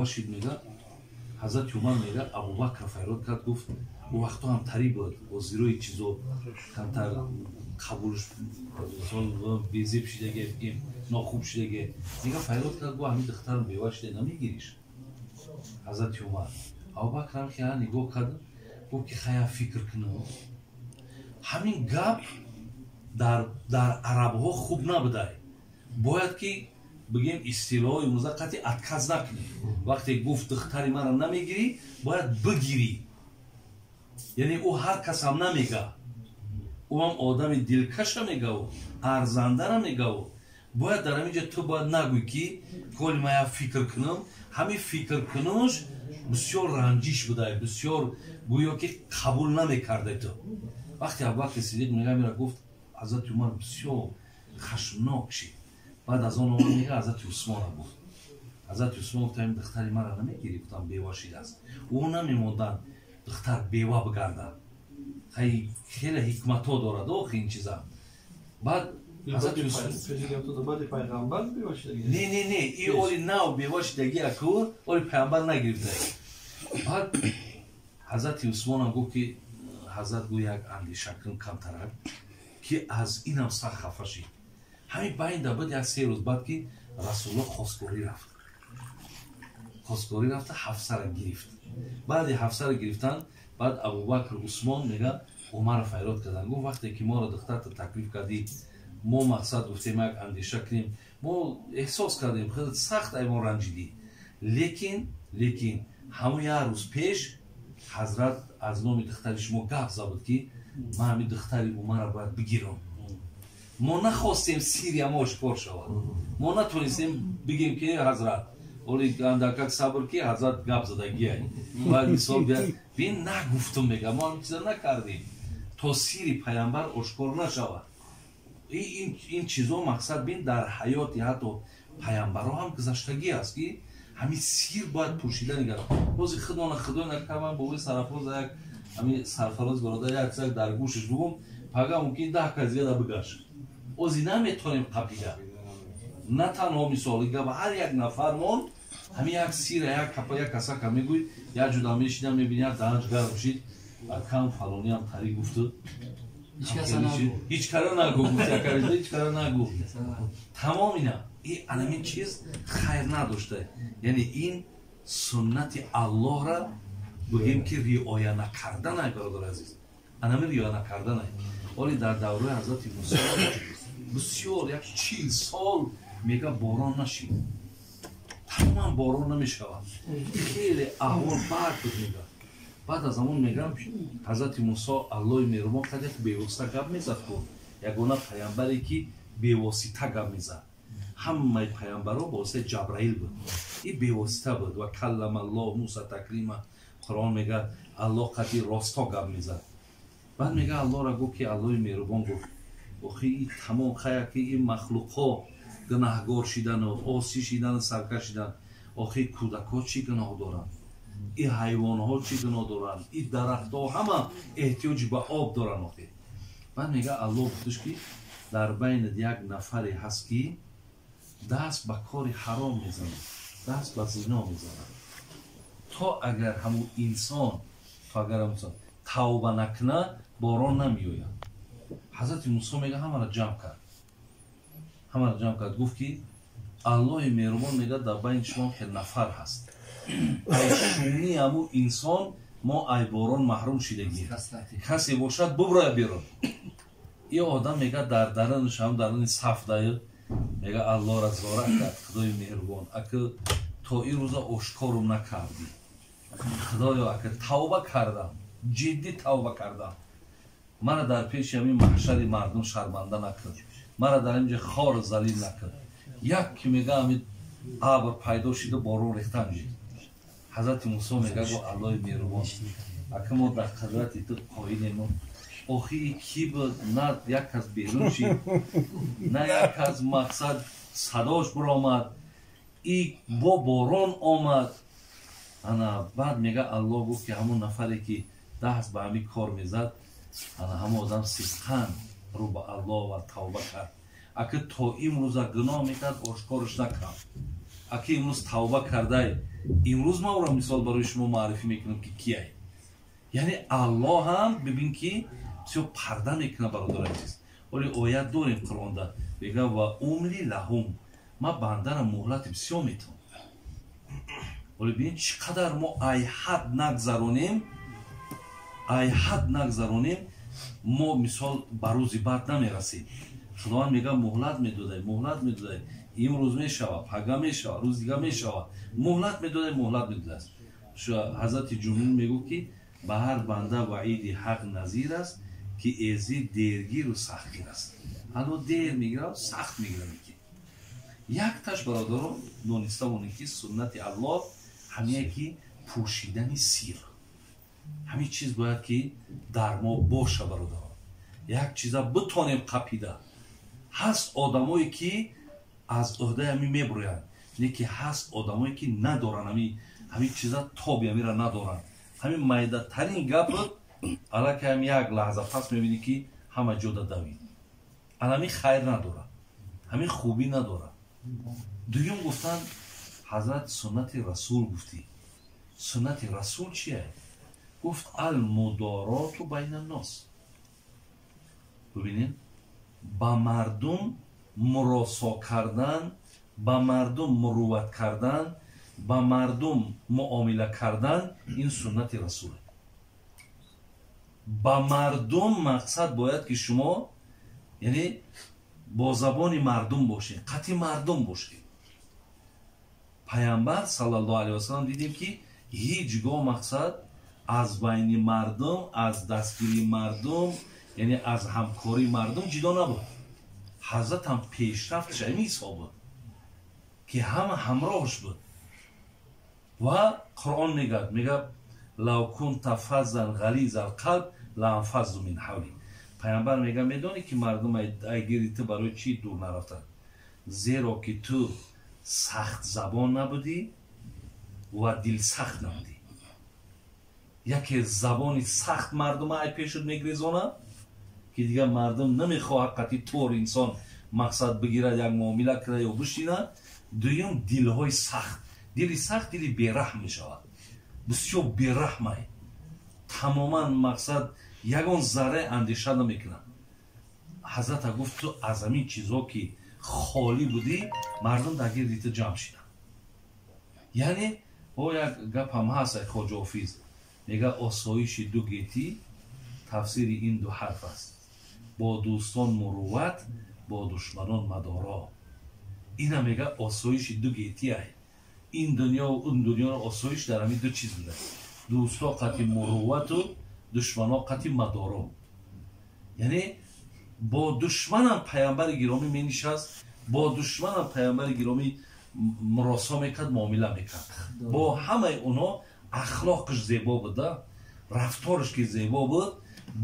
Шид, мега, ҳазрати Умар, мега, Абубакр фарёд кард, гуфт, ӯ вақтҳо ҳам тарӣ буд, озирои чизо камтар қабулш безеб шидаге, бигем, нохуб шидаге. Мега, фарёд кард, гуфт: «Ҳамин духтарам бева шида, намегириш?» Ҳазрати Умар, Абубакрам ки нигоҳ кард, гуфт ки хая, фикр кунам. Ҳамин гап дар арабҳо хуб набудай. Бояд ки бигем, истилоҳи имрӯза қатъи отказ накунӣ. Вақте гуфт: «Духтари маро намегирӣ», бояд бигирӣ. Яъне ӯ ҳар касам намега, ӯ ҳам одами дилкаша мегаву арзандара мегаву. Бояд дар ҳамин ҷо ту бояд нагӯй ки коли ма як фикр кунам. Ҳамин фикр кунуш бисёр ранҷиш будай, бисёр гӯё ки қабул намекардай ту. Вақте Абубакри Сидиқ, мега, мера гуфт, ҳазрати Умар бисёр хашмнок шид. Баъд аз он омад, мега, ҳазрати Усмона гуфт. Ҳазрати Усмон гуфт: «Ҳамин духтари мара намегирӣ?» Гуфтам: «Бева шидааст». Ӯ намемонданд духтар бева бигардад. Хеле ҳикматҳо дорад охи ин чиза. Баъд не, не, не, и оли нав бева шидаги, аку оли пайғамбар нагирифта. Баъд ҳазрати Усмонам гуфт ки ҳазрат гӯ, як андеша кун камтарак, ки аз инам сахт хафа шид. Ҳамин байнда буд, як 3 рӯз баъд ки Расулулло хостгорӣ рафт. Хостгорӣ рафта, Ҳафсара гирифт. Баъди Ҳафсара гирифтан, баъд Абубакр, Усмон, мега, Умарро фарёд карданд. Гуфт: «Вақте ки моро духтарта таклиф кардӣ, мо мақсад гуфтем, як андеша кунем. Мо эҳсос кардем, хеле сахт ай мо ранҷидӣ, лекин ҳамун як рӯз пеш ҳазрат аз номи духтари шумо гап зад буд ки ман ҳамин духтари Умарро бояд бигирам. Мо нахостем сирия мо ошкор шавад. Мо натонистем бигем ки ҳазрат, оли андакак сабр ки ҳазрат гап задагиай». Бояд мисол бин нагуфтум, мега, мо ҳамин чиза накардем, то сири пайғамбар ошкор нашавад. Ин чизо, мақсад, бин, дар ҳаёти ҳатто пайғамбарҳо ҳам гузаштагӣ аст, ки ҳамин сир бояд пӯшида нигар. Бози худона худой накард, ман бобои Сарафроз, як ҳамин Сарфароз бародар, як зак дар гӯшаш бугум, пага мумкин 10 кас зиёда бигашт. Ози наметонем қапида. На танҳо мисол гап, ҳар як нафармон ҳамин як сира, як капа, як касака мегӯй, як ҷуда мешинам, мебини, як даҳанш гарм шид, акам фалониам тари гуфту, ҳеҷ кара нагу гуфт, ҳеҷ кара нагу, тамом. Ина и анамин чиз хайр надошта. Яъне ин суннати Аллоҳра бигем ки риоя накарданай, бародар азиз, анамин риоя накарданай. Оли дар давраи ҳазрати Мусо бисёр, як 40 сол, мега, борон нашид, тамоман борон намешавад, хеле аҳвол бад буд, мега. Баъд аз ҳамон, мегам, ҳазрати Мусо Аллоҳи меҳрубон қад як бевосита гап мезад ку, ягона пайғамбаре ки бевосита гап мезад. Ҳамаи пайғамбарҳо ба воситаи Ҷабраил буд, и бевосита буд. Ва каллама Аллоҳ Муса таклима, Қуръон мега, Аллоҳ қатъи росто гап мезад. Баъд мега, Аллоҳра гуфт ки Аллоҳи меҳрубон гуфт: «Охи, и тамом хая ки ин махлуқҳо гунаҳгор шидану осӣ шидану саркаш шидан, охи кӯдакҳо чӣ гуноҳ доранд? И ҳайвонҳо чӣ гуноҳ доранд? И дарахтҳо ҳама эҳтиёҷи ба об доранд, охи». Баъд мега, Аллоҳ гуфташ ки дар байнат як нафаре ҳаст ки даст ба кори ҳаром мезанад, даст ба зино мезанад. То агар ҳамун инсон, то агар ҳамун тавба накунад, борон намеояд. Ҳазрати Мусо, мега, ҳамаро ҷамъ кард, ҳамаро ҷамъ кард, гуфт ки Аллоҳи меҳрубон мега, дар байни шумо хел нафар ҳаст, ай шумии ҳамун инсон мо ай борон маҳрум шидагием. Касе бошад, буброя берун. И одам, мега, дар дарунаш, ҳам даруни саф даю, мега, Аллоҳра зора кард: «Худои меҳрубон, ака то ин рӯза ошкорум накардӣ. Худоё, ака тавба кардам, ҷиддӣ тавба кардам. Мара дар пеши ҳамин маҳшари мардум шарманда накун, мара дар инҷа хор залил накун». Як ки, мега, ҳамин абр пайдо шида, борон рехтан шид. Ҳазрати Мусо, мега, гу: «Аллоҳи меҳрубон, ака мо дар қадрати ту қоилему. Охи ки буд? На як кас берун шид, на як кас, мақсад, садош биромад, и бо борон омад». Ана баъд, мега, Аллоҳ гуфт ки ҳамон нафаре ки даст ба ҳамин кор мезад, ана ҳамон одам сидқан рӯ ба Аллоҳ ва тавба кард. Ака то имрӯза гуноҳ мекард, ошкорш накард. Аки имрӯз тавба кардай, имрӯз ман ӯро мисол барои шумо муаррифӣ мекунам ки кияй. Яъне Аллоҳ ҳам бибин ки бисёр парда мекунад, бародари азиз. Оли оят дорем Қуръонда, мегӯяд ва умли лаҳум, ман бандара муҳлати бисёр метавонам. Оли бибин чӣ қадар мо ай ҳад нагзаронем, ай ҳад нагзаронем, мо мисол ба рӯзи бад намерасем. Худованд мегӯяд муҳлат медодай, муҳлат медодай, имрӯз мешава, пага мешава, рӯз дига мешава, муҳлат медодай, муҳлат медодай. Ҳазрати Ҷумъун мегӯфт ки ба ҳар банда ваиди ҳақ назир аст, ки эзи дергиру сахтгир аст. Ҳало дер мегирад, сахт мегирад. Ки якташ бародаро дониста монед ки суннати Аллоҳ ҳамие ки пӯшидани сир. Ҳамин чиз бояд ки дар мо боша, бародаро. Як чиза битонем қапида. Ҳаст одамое ки аз ӯҳдаи ҳамин мебурӯянд, не ки ҳаст одамое ки надоранд ҳамин чиза, тоби ҳамира надоранд. Ҳамин майдатарин гап аллакай ҳам як лаҳза пас мебинӣ ки ҳама ҷода давид. Ҳамин хайр надорад, ҳамин хубӣ надорад. Дуюм гуфтан ҳазрат суннати расул гуфтӣ. Суннати расул чие? Гуфт алмудороту байна нос. Бибинед, ба мардум муросо кардан, ба мардум мурувват кардан, ба мардум муомила кардан ин суннати расуле. Ба мардум мақсад бояд ки шумо яъне бо забони мардум бошед, қатъи мардум бошед. Пайғамбар саллаллоҳу алайҳи васаллам дидем ки ҳеҷ гоҳ мақсад аз байни мардум, аз дастгирии мардум, яъне аз ҳамкории мардум ҷудо набуд. Ҳазрат ҳам пешрафташ ҳамин ҳисоб буд ки ҳама ҳамроҳш буд. Ва Қуръон мегӯяд, мегӯяд лав кунта фаззан ғализал қалб лаанфаззу мин ҳавлик. Пайғамбар мегӯяд медонӣ ки мардум ай гирди ту барои чӣ дур нарафтанд? Зеро ки ту сахт забон набудӣ ва дилсахт набудӣ. Яке забони сахт мардума ай пешуд мегрезонад ки дигар мардум намехоҳад қатъи тор инсон мақсад бигирад, як муомила кунад ё бишинад. Дуюм дилҳои сахт. Дили сахт дили бераҳм мешавад, бисёр бераҳмай, тамоман мақсад ягон зарра андеша намекунад. Ҳазрата гуфт ту аз ҳамин чизҳо ки холӣ будӣ, мардум дар гирди ту ҷамъ шиданд. Яъне о як гапам ҳаст, ай Хоҷа Ҳофиз мегӯяд осоиши ду гетӣ тафсири ин ду ҳарф аст. Бо дӯстон мурувват, бо душманон мадоро. Ина мегӯяд осоиши ду гетӣ ай. Ин дунё ва он дунёро осоиш дар ҳамин ду чиз буда. Дӯсто қатъи муруввату душмано қатъи мадоро. Яъне бо душманам пайғамбари гиромӣ менишаст, бо душманам пайғамбари гиромӣ муросо мекард, муомила мекард. Бо ҳамаи онҳо ахлоқаш зебо буда, рафтораш ки зебо буд,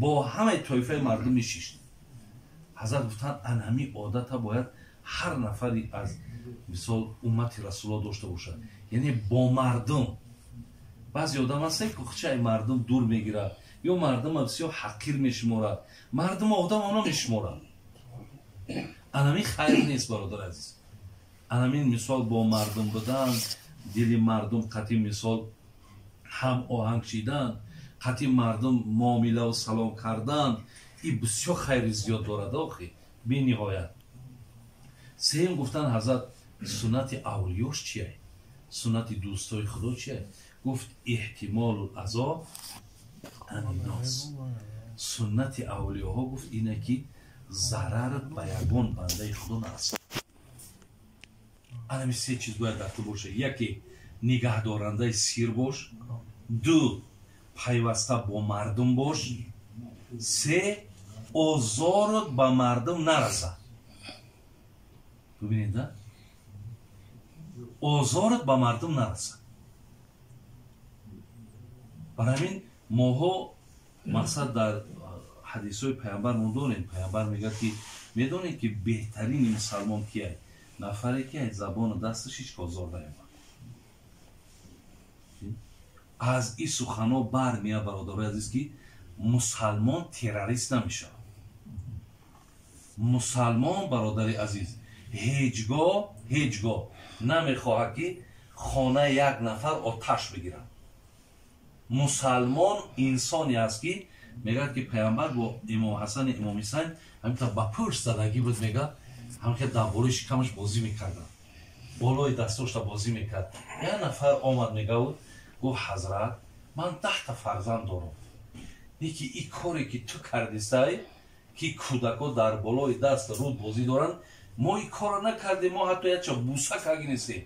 бо ҳамаи тоифаи мардум мешишт. Ҳазрат гуфтанд ан ҳамин одата бояд ҳар нафари аз мисол уммати расуло дошта бошад. Яъне бо мардум. Баъзе одам ҳастанд ки хучаи мардум дур мегирад ё мардума бисёр ҳақир мешуморад, мардума одам оно мешуморад. Анамин хайр нест, бародар азиз. Анамин мисол бо мардум будан, дили мардум қатъи мисол ҳам оҳанг шидан, қатъи мардум муомилаву салом кардан, ин бисёр хайри зиёд дорад охи бениҳоят. Сеюм гуфтан ҳазрат суннати авлиёш чие? Суннати дӯстои Худо чие? Гуфт эҳтимолу азо аннос. Суннати авлиёҳо гуфт ине ки зарар ба ягон бандаи Худо нарасад. Анами се чиз бояд дар ту бошад. Яке нигаҳдорандаи сир бош, ду пайваста бо мардум бош, се озорот ба мардум нарасад. Бибинед, да? Озорот ба мардум нарасад. Барои ҳамин моҳо мақсад дар ҳадисҳои пайғамбар мо дорем. Пайғамбар мегӯяд ки медонед ки беҳтарини мусалмон кияй? Нафаре ки аз забону дасташ ҳеҷ озор наёбад. Аз ин суханҳо бармеяд, бародарои азиз, ки мусалмон террорист намешавад. Мусалмон, бародари азиз, Ҳеҷ гоҳ намехоҳад, ки хонаи як нафар оташ бигирад. Мусалмон инсоне аст, ки мегӯяд, ки паямбар бо имом Ҳасани, имом Ҳусайн ҳаминта ба пушт задагӣ буд, мега, ҳамин дар болои шикамаш бозӣ мекарданд, болои дастошта бозӣ мекард. Як нафар омад, мегаву гуфт: «Ҳазрат, ман 10-та фарзанд дорам, леки и коре ки ту кардисай, ки кӯдако дар болои даст руд бозӣ доранд, мо ин корро накардем, мо ҳатто якча буса карги нестем».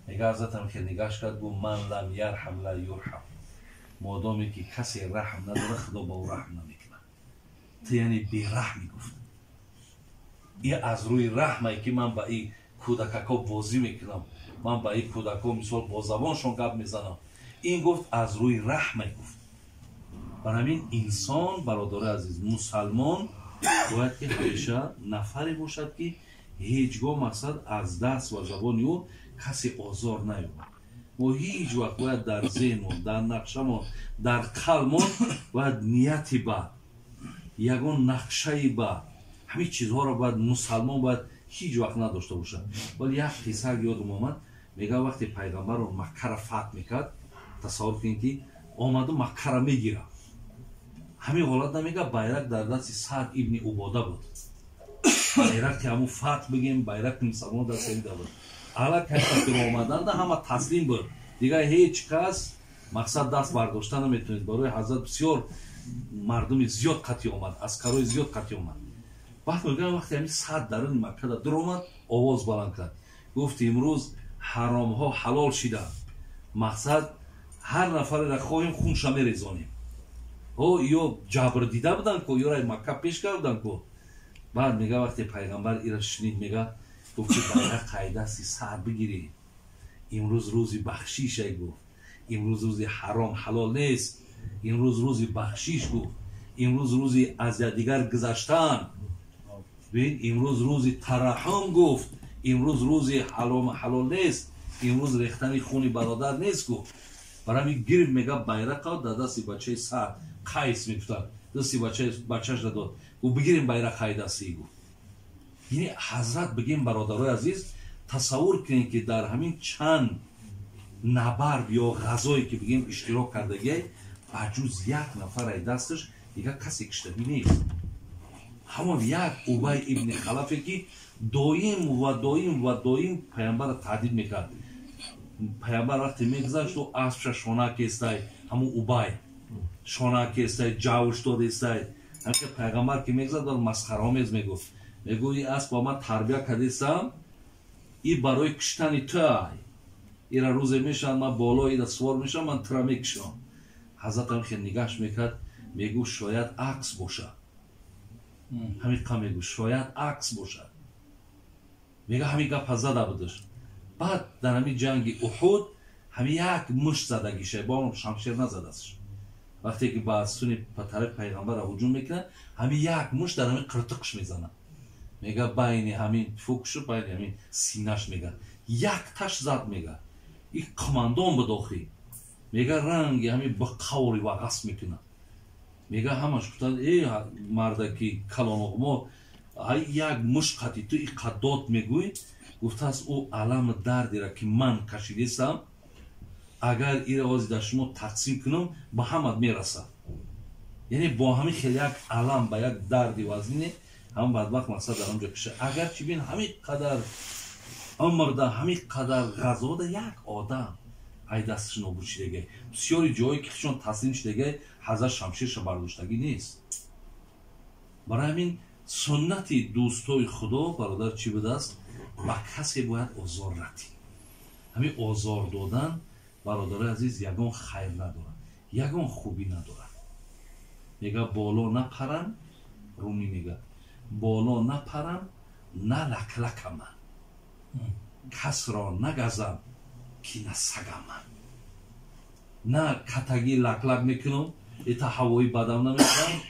Мега, ҳазратам хел нигаҳш кард, гуфт: «Ман лам ярҳам ла юрҳам». Модоме ки касе раҳм надорад, Худо ба ӯ раҳм намекунад. Ту яъне бераҳмӣ, гуфт. И аз рӯи раҳмае, ки ман ба ин кӯдакако бозӣ мекунам, ман ба ин кӯдако мисол бо забоншон гап мезанам, ин, гуфт, аз рӯи раҳмай, гуфт. Бар ҳамин инсон, бародари азиз, мусалмон бояд ки ҳамеша нафаре бошад, ки ҳеҷ гоҳ, мақсад, аз даст ва забони ӯ касе озор наёбад. Мо ҳеҷ вақт бояд дар зеҳнмон, дар нақшамон, дар қалбмон бояд нияти бад, ягон нақшаи бад, ҳамин чизҳоро бояд мусалмон бояд ҳеҷ вақт надошта бошад. Вале як қисса ёдам омад. Мега, вақте пайғамбарро Маккара фатҳ мекард, тасаввур кунед, ки омаду Маккара мегирад, ҳамин ҳолат намега, байрақ дар дасти Саъд ибни Убода буд. Байрақи ҳамун фатҳ бигем, байрақи мусалмон дасти ҳамида буд. Аллакай омаданда ҳама таслим буд, дигар ҳеҷ кас, мақсад, даст бардошта наметавонед. Барои ҳазрат бисёр мардуми зиёд қатъи омад, аскарои зиёд қатъи омад. Баъд мегӯям, вақте ҳамин Саъд даруни Маккада дуромад, овоз баланд кард, гуфт: «Имрӯз ҳаромҳо ҳалол шиданд, мақсад, ҳар нафареро хоҳем, хунша мерезонем». О, ё ҷабр дида буданд ку, ёра Макка пеш карданд ку. Баъд мега, вақте пайғамбар ира шунид, мега, гуфт, ки байрақ қайдасти Саъд бигирӣ, имрӯз рӯзи бахшише, гуфт, имрӯз рӯзи ҳаром ҳалол нест, имрӯз рӯзи бахшиш, гуфт, имрӯз рӯзи аз якдигар гузаштан, бин, имрӯз рӯзи тараҳум, гуфт, имрӯз рӯзи ҳаром ҳалол нест, имрӯз рехтани хуни бародар нест, гуфт. Бар ҳамин гирифт, мега, байрақа дар дасти бачаи Саъд, Қайс мегуфтанд, дасти бачааш дод, гуфт: «Бигирем байрақ қайдастӣ», гуфт. Яъне ҳазрат, бигем, бародарои азиз, тасаввур кунед, ки дар ҳамин чанд набард ё ғазое ки бигем иштирок кардагиай, ба ҷуз як нафараи дасташ дигар касе киштагӣ нест. Ҳамон як Убай ибни Халафе, ки доим ва доим ва доим паямбарро таҳдид мекард. Паямбар вақте мегузашт, ӯ аспша шона кестай, ҳамун Убай шона кестай, ҷавш додестай. Ҳамин пайғамбар ки мегузашт, баъд масхараомез мегуфт, мегӯ: «И аспа ман тарбия кардесам, и барои киштани ту ай, ира рӯзе мешавад, ман болои ира сувор мешавам, ман тура мекишам». Ҳазратам хел нигаҳш мекард, мегӯ: «Шояд акс бошад». Ҳамин қа мегӯ: «Шояд акс бошад», мега. Ҳамин гапа зада будаш. Баъд дар ҳамин ҷанги Уҳуд ҳамин як мушт задагиша, бо шамшер назадастш. Вақте ки ба суни ба тарафи пайғамбарро ҳуҷум мекунад, ҳамин як мушт дар ҳамин қиртиқш мезанад, мега, байни ҳамин фукшу байни ҳамин синаш, мега, як таш зад. Мега, и қумандон буд охи. Мега, ранги ҳамин ба қаври вағас мекунад. Мега, ҳамаш гуфтанд: «Э, мардаки калоноғмо, як мушт қати ту и қаддод мегӯй». Гуфтааст: «Ӯ алами дардера, ки ман кашидесам, агар ира ози дар шумо тақсим кунам, ба ҳамат мерасад». Яъне бо ҳамин хел як алам, ба як дарди вазнине ҳамн бадбахт, мақсад, дар онҷо киша. Агарчи бин, ҳамин қадар умрда, ҳамин қадар ғазода як одам ай дасташ нобуд шидагай. Бисёри ҷое ки хишон таслим шидагай, ҳазрат шамширша бардоштагӣ нест. Барои ҳамин суннати дӯстои Худо, бародар, чӣ будааст? Ба касе бояд озор радӣ. Ҳамин озор додан, бародарои азиз, ягон хайр надорад, ягон хубӣ надорад. Мега, боло напарам, Румӣ мега, боло напарам, на лаклакаман, касро нагазам, ки на сагаман. На катагӣ лаклак мекунам, ита ҳавои бадам намекунам,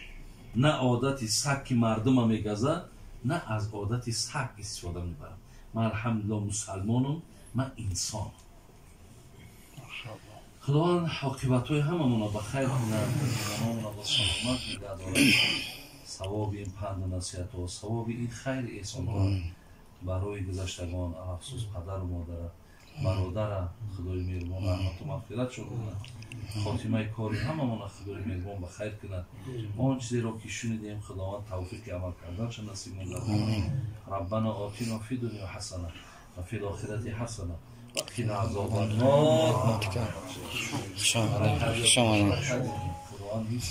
на одати саг, ки мардума мегазад, на аз одати саг истифода мебарам. Ман, алҳамдулилло, мусалмонам, ман инсонам. Худованд оқибатҳои ҳамамонро ба хайр кунад, ҳамамонро ба саломат нигаҳ дорад. Савоби ин панду насиҳатҳо, савоби ин хайри эҳсонҳо Барои гузаштагон, алахусус падару модара, бародара, Худои меҳрубон раҳмату мағфиратшон кунад. Хотимаи кори ҳамамона Худои меҳрубон ба хайр кунад. Он чизеро ки шунидем, Худованд тавфиқи амал карданша насиб мегардонад. Раббана отино фи дунё ҳасана ва фил охирати ҳасана ва қина азобан нор. Хуш омадед. Худованд ҳифз.